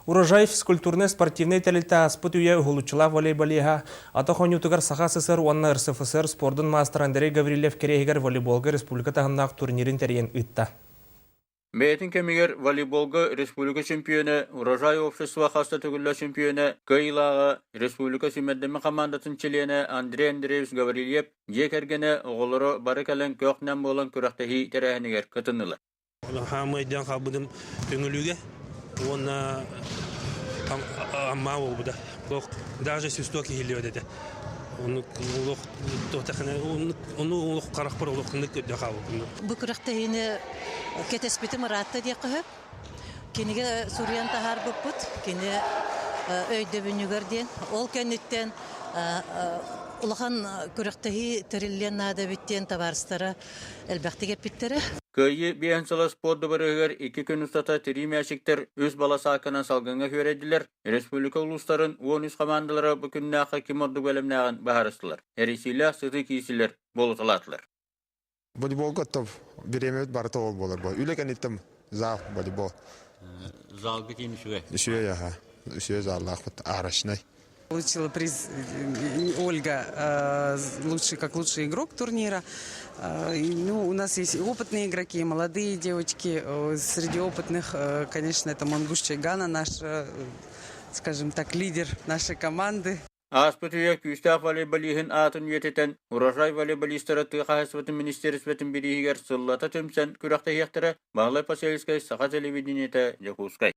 Урожай физкультурнай-спортивнай тэрилтэ ааспыт үйэ уһулуччулаах волейболиһа, атах оонньуутугар Саха СССР уонна РСФСР спордун маастара Андрей Гаврильев кэриэһигэр волейболга республика таһымнаах турнирын тэрийэн ыытта. Бэйэтин кэмигэр волейболга республика чемпиона, Урожай общество хаста төгүллээх чемпиона, кыайыылааҕа, республика сүүмэрдэммит хамаандатын чилиэнэ Андрей Андреевич Гаврильев дьиэ кэргэнэ, оҕолоро бары кэлэн көх-нэм буолан күрэхтэһии тэрээһинигэр кытыннылар. Хаамыайдаан хаалбытым Төҥүлүгэ уонна Амма буолбута. Даже свисток иһиллибэт этэ. Ону олох ону олох харахпар олох көрдө хаалбытым. Бу күрэхтэһиини кэтэспитим ыраатта диэххэ сөп. Кинигэ суруйан таһаарбыппыт. Кини өйдөбүнньүгэр диэн. Ол кэнниттэн улахан күрэхтэһии тэриллиэн наада эбит диэн табаарыстара элбэхтик эппиттэрэ. Кыайыы биэһин сыла спорт дыбарыһыгар икки күн устата тирии мээчиктэр үс баласааканан салгыҥҥа күөрэйдилэр. Республика улуустарын 13 хамаандалара бу күннээххэ ким ордук бэлэмнээҕин быһаарыстылар. Эрийсиилээх сытыы киирсилэр буолуталаатылар. Волейболга топ бириэмэбит барыта ол буолар бу. Үлэ кэнниттэн зал волейбол. Залга киин үчүгэй. Үчүгэй аха. Үчүгэй заллаахпыт арочнай. Получила приз Ольга лучший, как лучший игрок турнира. Ну, у нас есть и опытные игроки, и молодые девочки. Среди опытных, конечно, это Монгуш Чайгана, наш, скажем так, лидер нашей команды. Ааспыт үйэ күүстээх волейболиһын аатын үйэтитэн, Урожай волейболистара тыа хаһаайыстыбатын министиэристибэтин бирииһигэр сыллата түмсэн күрэхтэһиэхтэрэ Баһылай Посельскай, Саха телевидениетэ, Дьокуускай.